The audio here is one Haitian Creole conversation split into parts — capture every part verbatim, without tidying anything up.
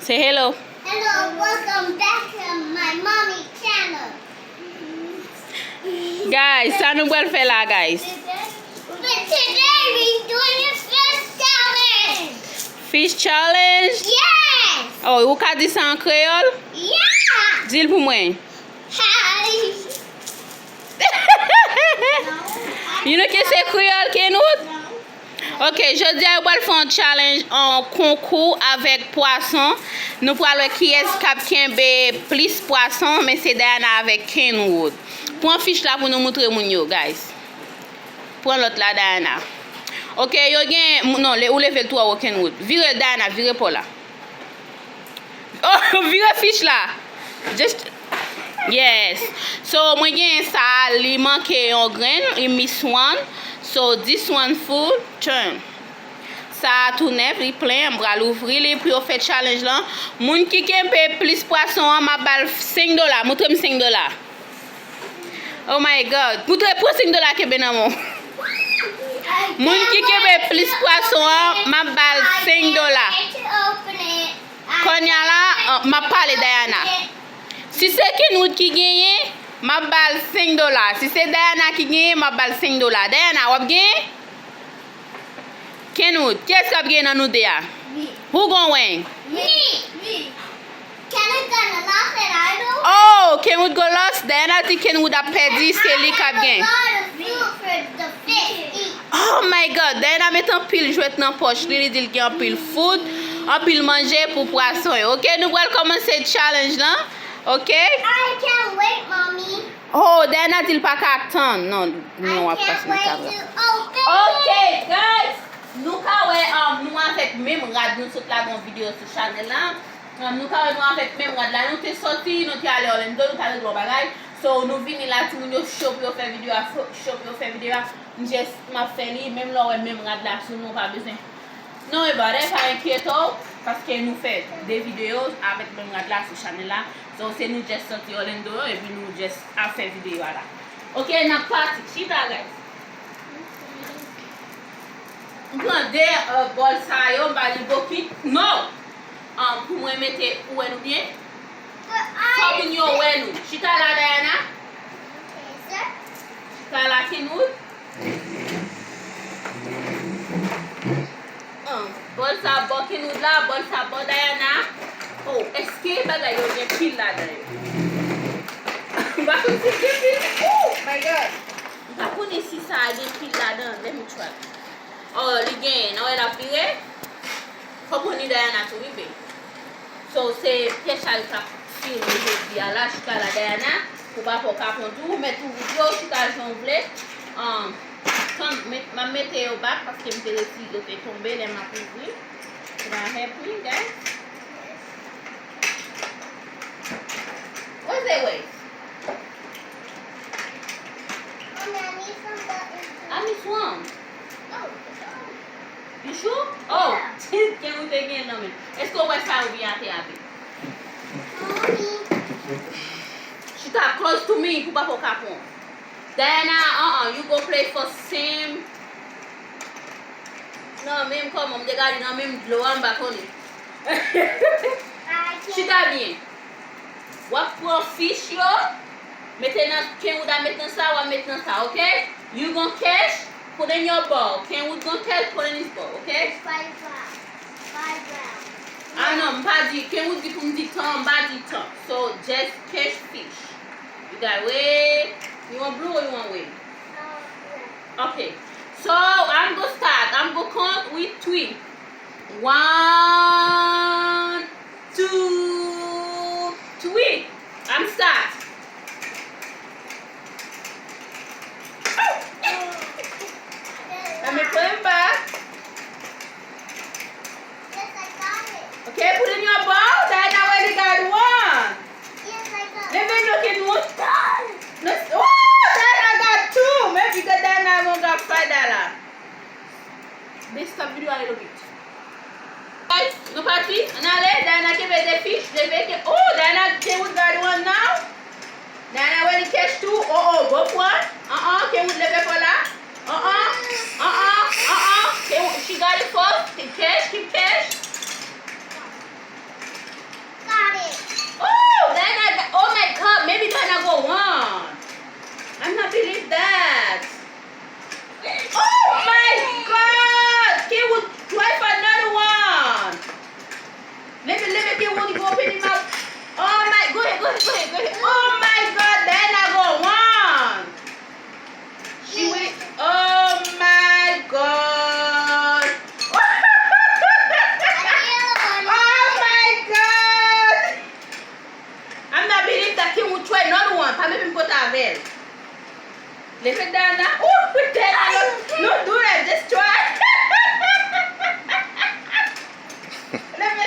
Say hello. Hello, welcome back to my mommy channel. Guys, sa nou pral fè la, guys? But today we doing a fish challenge. Fish challenge? Yes. Oh, ou ka di sa an kreyòl? Yeah. Di l pou mwen. Hi. You know ke se kreyòl, Kenwood? Ok, jodi a yo pral fè yon challenge, yon konkou avèk pwason. Nou pral wè kiyès k ap kenbe plis pwason, men se Diana avèk Kenwood. Pran fich la pou nou moutre moun yo, guys. Pran lòt la, Diana. Ok, yo gen, non, le- ou leve l twò wo, Kenwood. Vire l, Diana, vire pa w la. Oh, vire fich la. Just, yes. So, mwen genyen sa, li manke yon grenn, li miss one. So, this one full, turn. Sa a tou nèf, li plen, m pral ouvri li pou yo fè challenge lan. Moun ki kenbe plis pwason an, m ap ba l senk dola. Moutre m senk dola. Oh my God. Moutre, pran senk dola kenbe nan men w. Moun ki kenbe plis pwason an, m ap ba l senk dola. Kounye a la, uh, m ap pale Diana. Si se Kenwood ki genyen, m ap ba l senk dola. Si se Diana ki genyen, m ap ba l senk dola. Diana, w ap genyen? Kenwood, kiyès k ap genyen nan nou de a? Mi. Who gon win? Mi. Mi. Kenwood gonna lost and I don't. Oh, Kenwood go lost? Diana di Kenwood ap pèdi, se li k ap gen. I have a lot of food for the fish eat. Oh my God, Diana met anpil jwèt nan pòch li, li di l gen anpil food, anpil manje pou pwason yo. Ok, nou pral kòmanse challenge lan. Ok? I can't wait, Mommy. Oh, Diana di l pa ka tann. Non, non, w ap pase nan kamera. Ok, guys. Nou ka wè, um, nou avèk menm rad nou sot lage yon videyo sou chanèl la. Um, nou ka wè nou avèk menm rad la. Nou te soti, nou te ale Orlando, nou te ale dwe yon bagay. So, nou vini la, timoun yo cho pou yo fè videyo a, cho pou yo fè videyo a. M just, m ap fè li, menm lè w wè menm rad la sou nou, pa bezwen. Non, e bare, pa enkyete w, paske nou fè de videyo avèk menm rad la sou chanèl la. So, se nou just soti Orlando yo, epi nou just ap fè videyo a la. Ok, n ap pati. Chita, guys. M pran de, euh, bòl sa yo, m ba li bokit. No! Ah, pou mwen mete, ou wè nou byen? Fò moun yo wè nou. Chita la, Diana. Chita la, Kenwood. Ah, bòl sa bò Kenwood la, bòl sa bò Diana. Oh, èske bagay yo gen pil ladan yo? M pa konn si gen pil. Oh my God! M pa konnen si sa a gen pil ladan. Let me try. Oh, li genyen. Nan wè l ap vire. Fò pran ni Diana tou, wi, babe. So, se pyès sa yo k ap filme jodi a la, chita la, Diana. Pou pa fè w kapon tou, ou mèt ouvri yo, chita jan w vle. Um, tann, met, m ap mete yo back, paske m te resi yo te tonbe lè m ap ouvri. Can I help you, guys? Where's the waste? Mommy, I need some buttons too. I miss one. Oh, it's on. You sure? Oh, yeah. Kenwood te gen nan men. Èske w wè sa yo byen atè a, babe? Mommy. Chita close to me pou pa fè w kapon. Diana, uh-uh, you go play for Sim. Nan menm kòman, m te gade nan menm dlo a, m pa konnen. Chita byen. W ap pran fich yo, mete nan, Kenwood a met nan sa, w ap met nan sa, ok? You gon cash, put in your ball. Kenwood gon cash, put in his ball, ok? Five rounds. Five rounds. Ah non, m pa di, Kenwood di pou m di tan, m pa di tan. So, just cash fish. You got red, you want blue or you want red? Uh, red. Okay. So, I'm gonna start. I'm gonna count with three. One, two, three. I'm start. Let me put him back. Yes, I got it. Okay, put in your ball. Diana already got one. Yes, I got it. Let me look in one time. Let's, oh, Diana got two. Maybe the Diana gon got five dollar. Babe, stop video a little bit. Guys, nou pati. Ann ale. Diana kenbe de fich. Leve ke, oh, Diana, Kenwood got one now. Diana ready cash too. Oh, oh, go pran. Uh-uh, Kenwood leve fò la. Uh-uh, uh-uh, uh-uh. Kenwood, she got it first. Keep cash, keep cash. Leve Dana. Ooh, Dana, no, no do that. Just try. Leve.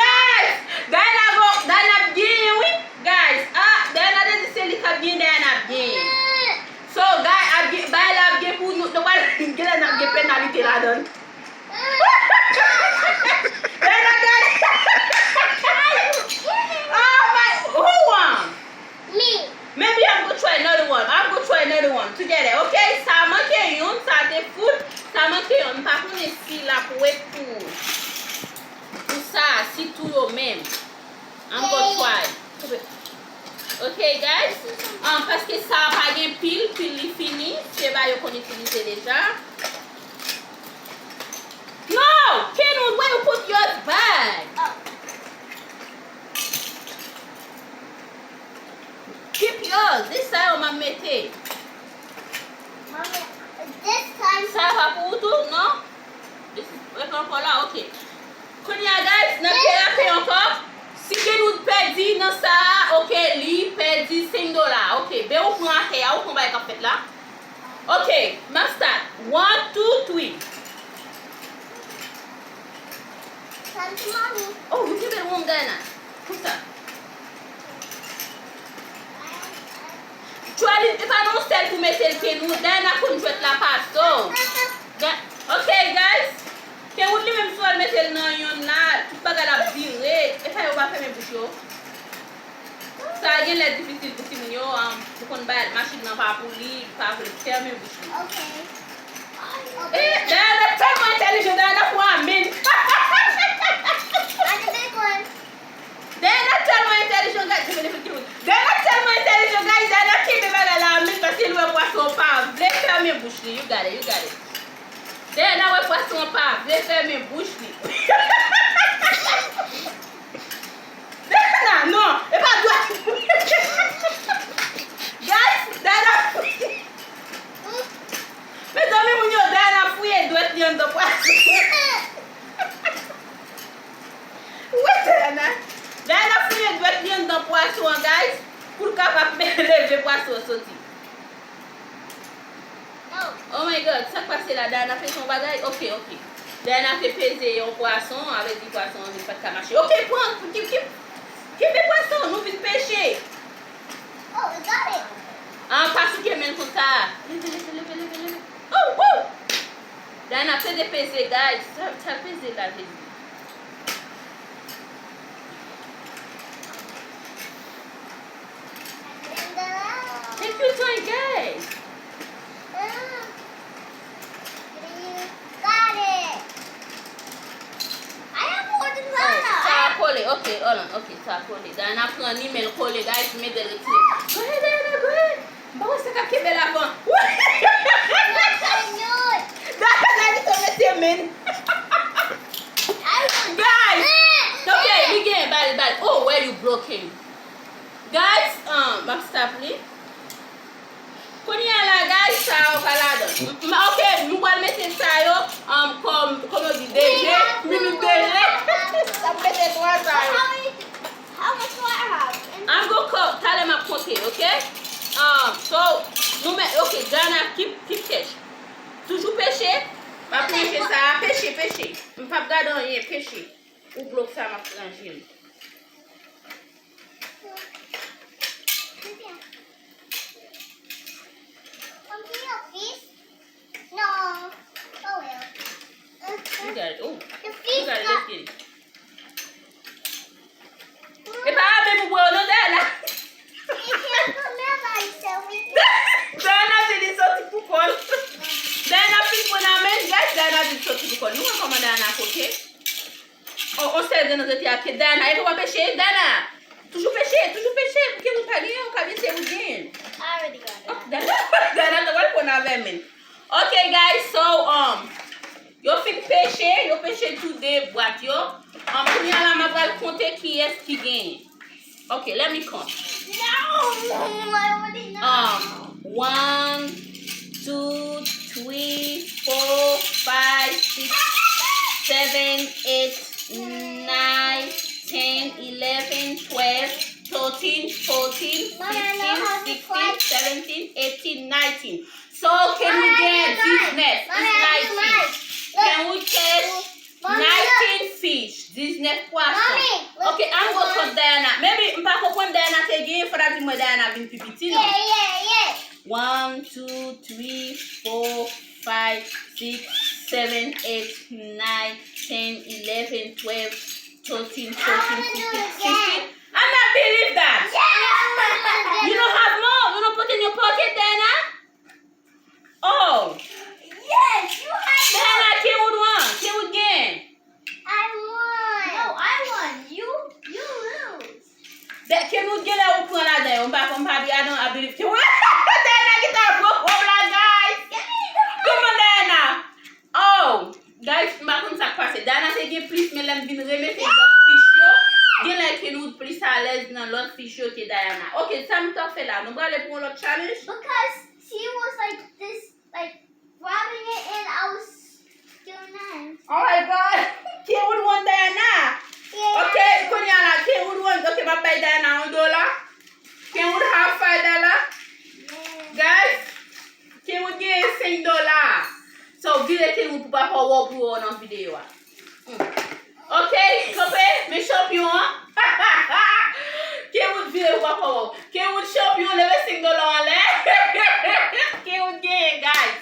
Guys, Dana go, Dana ap genyen, wi. Guys, ah, Dana te di se li k ap genyen, Dana ap genyen. So, guys, ap gen, bay la ap gen pou nou, nou pral gen la n ap gen penalite ladan l. Dana, Dana. Oh my, who won? Me. Maybe I'm gonna try another one. I'm gonna try another one together, okay? Sa manke youn, sa te fout. Sa manke youn. M pa konnen si l ap wet pou, pou sa, si tou yo menm. I'm gonna try. Okay, guys. Um, paske sa pa gen pil, pil li fini. Se ba yo konn itilize deja. No! Kenwood, where you put yours back? Keep yours. This sa yo m ap mete. Mommy, this time. Sa pa pou ou tou, non? This is, wè pa ankò la, ok. Kounye a, guys, n ap derape ankò. Si Kenwood pèdi nan sa a, ok, li pèdi senk dola. Ok, ben ou pran atè a, ou pran bagay k ap fèt la. Ok, m ap start. One, two, three. Come to mommy. Oh, you give it one, Dana. Konsa. Try it, e pa nan sèl pou mete l, Kenwood. Dana konn jwèt la pa so. Ga-, ok, guys. Kenwood li menm si w al mete l nan yonn la, tout bagay la ap vire. E pa yo pa fèmen bouch yo. Sa gen lè difisil pou timoun yo, um, ou konn bay machin nan pa pou li, li pa vle fèmen bouch li. Ok. Eh, Dana tèlman entèlijan, Dana pou amen. Dana tèlman entèlijan, guys. Dana tèlman entèlijan, guys. Dana kenbe bagay la amen paske li wè pwason an pa vle fèmen bouch li. You got it, you got it. Dana wè pwason an pa vle fèmen bouch li. Dana, non, e pa dwèt. Guys, Dana fouye. Mezanmi, moun yo, Dana fouye dwèt li anndan pwason. Wi, Dana. Dana fouye dwèt li anndan pwason an, guys, pou l kapab leve pwason an soti. Oh my God, sa k pase la? Dana fè yon bagay? Ok, ok. Dana te peze yon pwason, avè di pwason an li pa t ka mache. Ok, pran, kip, kip, kenbe pwason, nou vin peche. Oh, we got it. Ah, pa souke men l konsa. Leve, leve, leve, leve, leve. Oh, oh! Dana te depeze, guys. Sa, sa peze la, vle di. Take your time, guys. Got it. I am holding Lana. Sa a kole, ok, hold on, ok, sa a kole. Dana pran li, men l kole, guys, mete l retire. Go ahead, Dana, go ahead. M pa wè sa k ap kenbe l avan. Dana, Dana, li tonbe se men. Guys, ok, li gen, ba l, ba l. Oh, where you broken? Guys, um, m ap stop li. Kounye a la, guys, sa yo pa ladan. M, m, ok, nou pral mete sa yo, um, kòm, kòm yo di, deje, minit deje. N ap mete twa sa yo. How much do I have? I'm gonna call, talè m ap konte, ok? Um, so, nou men, ok, Dana, keep, keep cash. Toujou peche, m ap ranje sa, peche, peche. M p ap gade anyen, peche. Ou blòk sa, m ap ranje l. Come here, fish. No. Oh well. You got it. Oh, you got it. Let's get it. E pa amen pou bwè w non, Dana. Dana di li soti pou kò l. Dana fin pran nan men, guys, Dana di li soti pou kò l. Nou wè kòman Dana koke? On, on sèl grenn rete ak Dana. E pa peche, Dana. Toujou peche, toujou peche. Pou ki moun pa genyen, ou ka vin se ou genyen. I already got it. Oh, Dana, Dana te wè l pran avè men. Ok, guys, so, um, yo fin peche, yo peche tou de bwat yo. Um, kounye a la, m ap pral konte kiyès ki genyen. Ok, let me count. No, I already know. Um, one, two, three, four, five, six, seven, eight, nine, ten, eleven, twelve, thirteen, fourteen, fifteen, sixteen, seventeen, eighteen, nineteen. So, Kenwood gen diznèf, is nineteen. Kenwood catch nineteen fish, diznèf pwason. Ok, an nou kont Diana. Maybe, m pa konprann Diana te genyen, fò ta di mwen Diana vin pi piti, non? One, two, three, four, five, six, seven, eight, nine, ten, eleven, twelve, thirteen, fourteen, fifteen, sixteen. I not believe that. You don't have more? You don't put in your pocket, Diana? Oh. Yes, you have more. Diana, Kenwood wan. Kenwood gen. I won. No, I won. You, you lose. Kenwood genlè ou pran ladan yo. M pa konn, m pa bi, I don't, I believe Kenwood. Diana ki ta pran kòb la, guys. Come on, Diana. Oh, guys, m pa konn sa k pase. Diana te gen plis, men lè m vin remete lòt fich yo, genlè Kenwood plis alèz nan lòt fich yo ke Diana. Ok, sa m t ap fè la, nou prale pou yon lòt challenge? Because she was like this, like, grabbing it and I was doing that. Oh my God! Kenwood won Diana! Yeah. Ok, kounye a la, Kenwood won. Ok, m ap bay Diana yon dola. Kenwood have five dollar. Yeah. Guys, Kenwood genyen senk dola. So, vire Kenwood pou papa w pou wè w nan videyo a. Mm. Ok, kanpe, men chanpyon an. Kenwood vire pou papa w. Kenwood chanpyon, leve senk dola w anlè. Kenwood genyen, guys.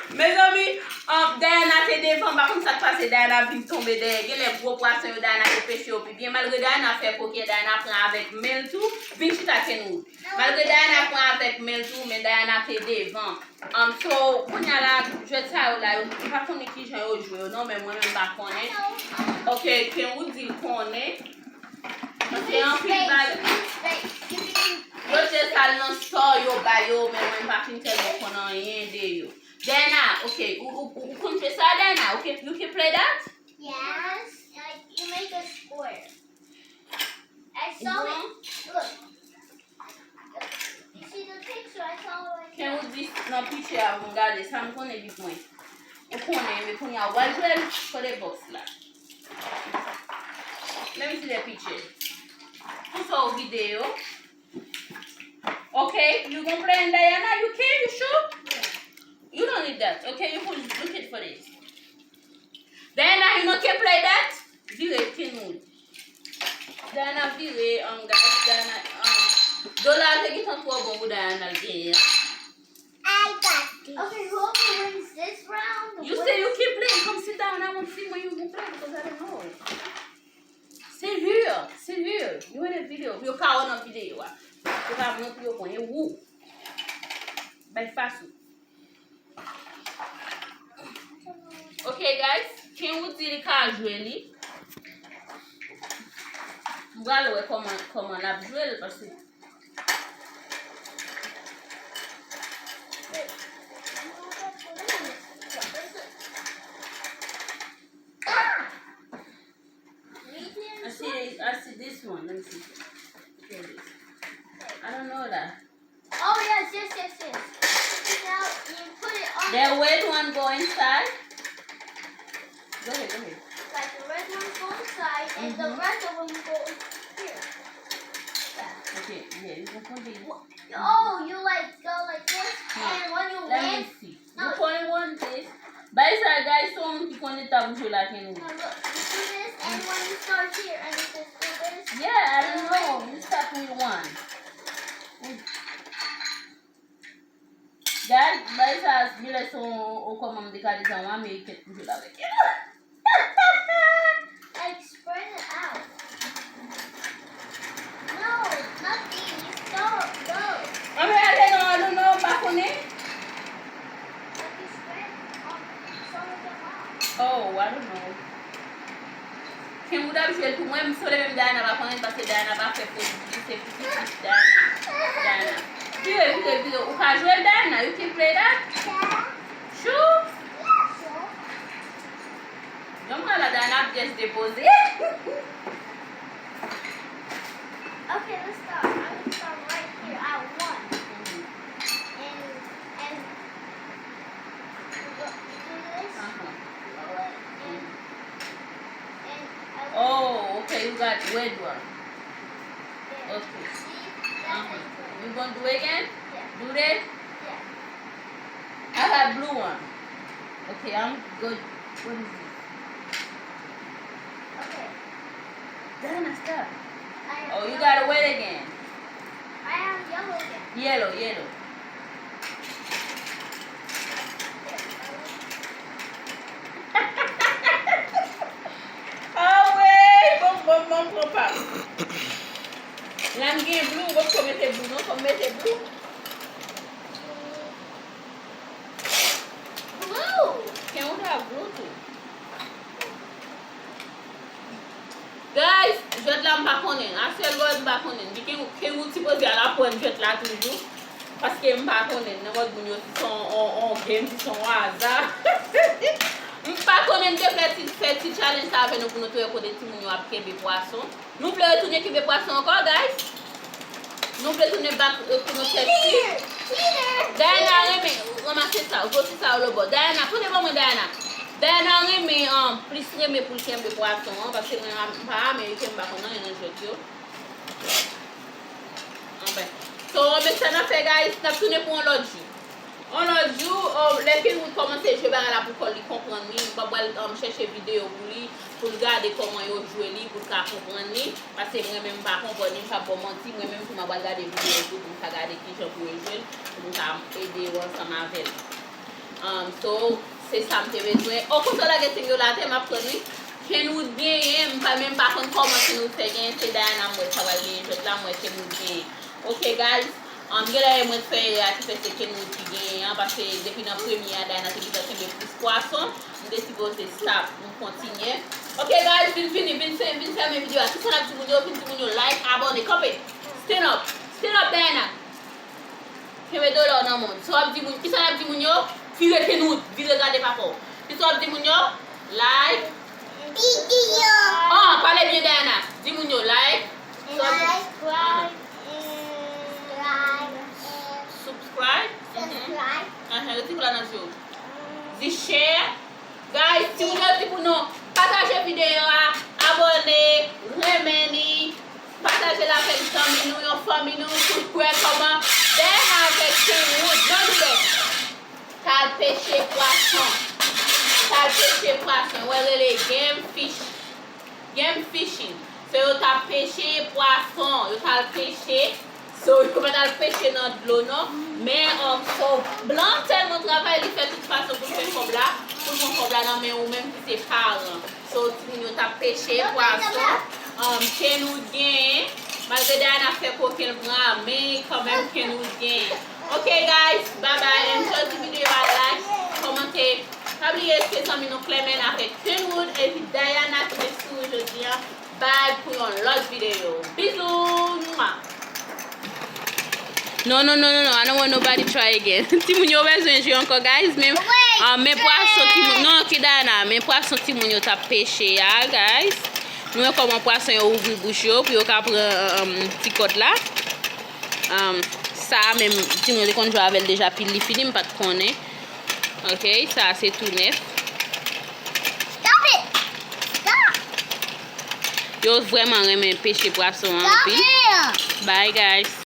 Mezanmi, um, Diana te devan, m pa konn sa k pase, Diana vin tonbe dèyè. Genlè gwo pwason yo, Diana te peche yo pi byen. Malgre Diana fè koken, Diana pran avèk men l tou. Vin chita, Kenwood. Malgre Diana pran avèk men l tou, men Diana te devan. Um, so, kounye a la, jwèt sa yo la, yo, m pa konnen kijan yo jwe yo non, men mwen menm m pa konnen. Ok, Kenwood di l konnen. Paske anpil bagay. Yo te al nan store, yo bay yo, men mwen m pa fin tèlman konn anyen de yo. Diana, ok, ou, ou, ou konn jwe sa, Diana? Ok, you can play that? Yes, like, you make a square. I saw it. Look. You see the picture? I saw it right there. Kenwood di nan pichè a pou m gade, sa m konnen li pwen. Ou konnen, men kounye a, w al jwe l for the box la. Let me see the picture. Pou sa w videyo. Okay, you gonna play in Diana? You can, you sure? You don't need that. Okay, you can look it for this. Diana, you know can play that? Vire, Kenwood. Diana vire, um, guys, Diana, um, dola te gentan twò bon pou Diana l genyen. I got this. Okay, whoever wins this round. You say you keep playing. Come sit down. I want to see when you can play because I don't know. Sit here, sit here. You in a video. Yo ka wè nan videyo a. Yo ka montre yo konn e ou. Bay fas ou. Ok, guys. Kenwood di li ka jwe li. M pral wè kòman, kòman l ap jwe l, paske I see, I see this one. Let me see. Here it is. I don't know that. Oh, yes, yes, yes, yes. Now you put it on. The red one go inside. Go ahead, go ahead. Like the red one go inside, and the rest of them go here. Okay, yeah, you can put it. Oh, you, like, go like this, and when you win, let me see. You only want this. Bay sa, guys, se yon moun ki konn etap ou jwe la, Kenwood. No, look, you do this, and when you start here, and you just do this. Yeah, I don't know. You start with one. Guys, bay sa, genlè se yon, yon kòman m te ka di sa, yon ameriken pou jwe la avèk. Like, spread it out. No, not these. Go, go. Anben, ale non, ale non, m pa konnen. Like, you spread, um, some of them out. Oh, I don't know. Kenwood ap jwe l pou mwen, m sou le menm Diana pa konnen, paske Diana pa fè politik, se pitit Diana. Diana. Vire, vire, vire. Ou ka jwe l, Diana? You can play that? Sure? Jan mwen la, Diana ap just depoze. Okay, let's start. I'm gonna start right here at one. And, and you go, you do this. Go away, and, and I will. Oh, okay, you got red one. Yeah. Okay. You gonna do it again? Do this? I got blue one. Okay, I'm good. What is this? Okay. Dana, stop. Oh, you gotta wait again. I am yellow again. Yellow, yellow. Awe, bon, bon, bon, bon, pa. La m gen blue, ou poko mete blue, non, fò m mete blue. Blue! Can we have blue too? Guys, jwèt la m pa konnen. A sèl wòd m pa konnen. Di Ken, Kenwood sipoze al aprann jwèt la toujou. Paske m pa konnen. Nenpòt moun yo, si se on, on, on game, si se on aza. M pa konnen, m te vle ti, fè ti challenge sa avè nou pou nou te wè kote timoun yo ap kenbe pwason. Nou vle retounen kenbe pwason ankò, guys? Nou vle tounen back, euh, pou nou fè ti. Diana renmen, ranmase sa, gwo ti sa yo lòbò. Diana, tounen ban mwen, Diana. Diana renmen, um, plis renmen pou l kenbe pwason an, paske mwen, m pa Ameriken, m pa konn anyen nan jwèt yo. Anfen. So, men sa n ap fè, guys, n ap tounen pou yon lòt jou. Yon lòt jou, um, lè Kenwood kòmanse jwe bagay la pou kò l, li konprann li, m pral, um, chèche videyo pou li, pou l gade kòman yo jwe li, pou l ka konprann li. Paske mwen menm m pa konprann li, m p ap ba w manti, mwen menm tou m ap al gade videyo tou pou m ka gade kijan pou yo jwe l, pou m ka ede yo ansanm avè l. Um, so, se sa m te bezwen. O, konsa w lage ting yo la atè, m ap pran wi. Kenwood genyen, m pa, men m pa konn kòman Kenwood fè genyen, se Diana m wè sa pral genyen jwèt la, m wè Kenwood genyen. Ok, guys, um, genlè e mwen k fè erè a ki fè se Kenwood ki genyen an, paske depi nan premye a, Diana te gentan kenbe plis pwason. M te sipoze stop, m kontinye. Ok, guys, vin fini, vin fè, vin fèmen videyo a. Kisa n ap di moun yo? Vin di moun yo like, abòne, kanpe. Stand up, stand up, Diana. Kenbe dola w nan men w. Sa w ap di moun, kisa n ap di moun yo? Vire Kenwood, vire gade papa w. Kisa w ap di moun yo? Like. Videyo. Ah, pale byen, Diana. Di moun yo like. Subscribe. Subscribe. Subscribe. Ahn, retire koulè nan zye w. Di share. Guys, timoun yo di pou nou pataje videyo a, abòne, renmen li, pataje l avèk zanmi nou, yon fanmi nou, pou l kwè kòman Diana avèk Kenwood, non, doulè. T al peche pwason. T al peche pwason. Wè rele game fish. Game fishing. So, yo t ap peche pwason. Yo t al peche. So, yo pa t al peche nan dlo, non. Men, um, so, blan tèlman travay, li fè tout fason pou l fè kòb la, pou l pran kòb la nan men ou menm ki se paran. So, timoun yo t ap peche pwason. Um, Kenwood genyen. Malgre Diana fè koken l pran, men kanmenm Kenwood genyen. Ok, guys, bye bye. Enjoy ti videyo a, like, kòmante. Pa bliye, se zanmi nou Clemène avèk Kenwood, epi Diana ki te souri jodi a. Bye pou yon lòt videyo. Bizou! Mwa! No, no, no, no, no. I don't want nobody try again. Timoun yo bezwen jwe ankò, guys. Men, ah, men pwason timoun. Non, ki Diana. Men pwason timoun yo t ap peche a, guys. Nou wè kòman pwason yo ouvri bouch yo pou yo ka pran, um, ti kòd la. Um, sa a menm, timoun yo te konn jwe avè l deja, pil li fini, m pa t konnen. Ok, sa a se tou nèf. Stop it! Stop! Yo vrèman renmen peche pwason an anpil. Bye, guys.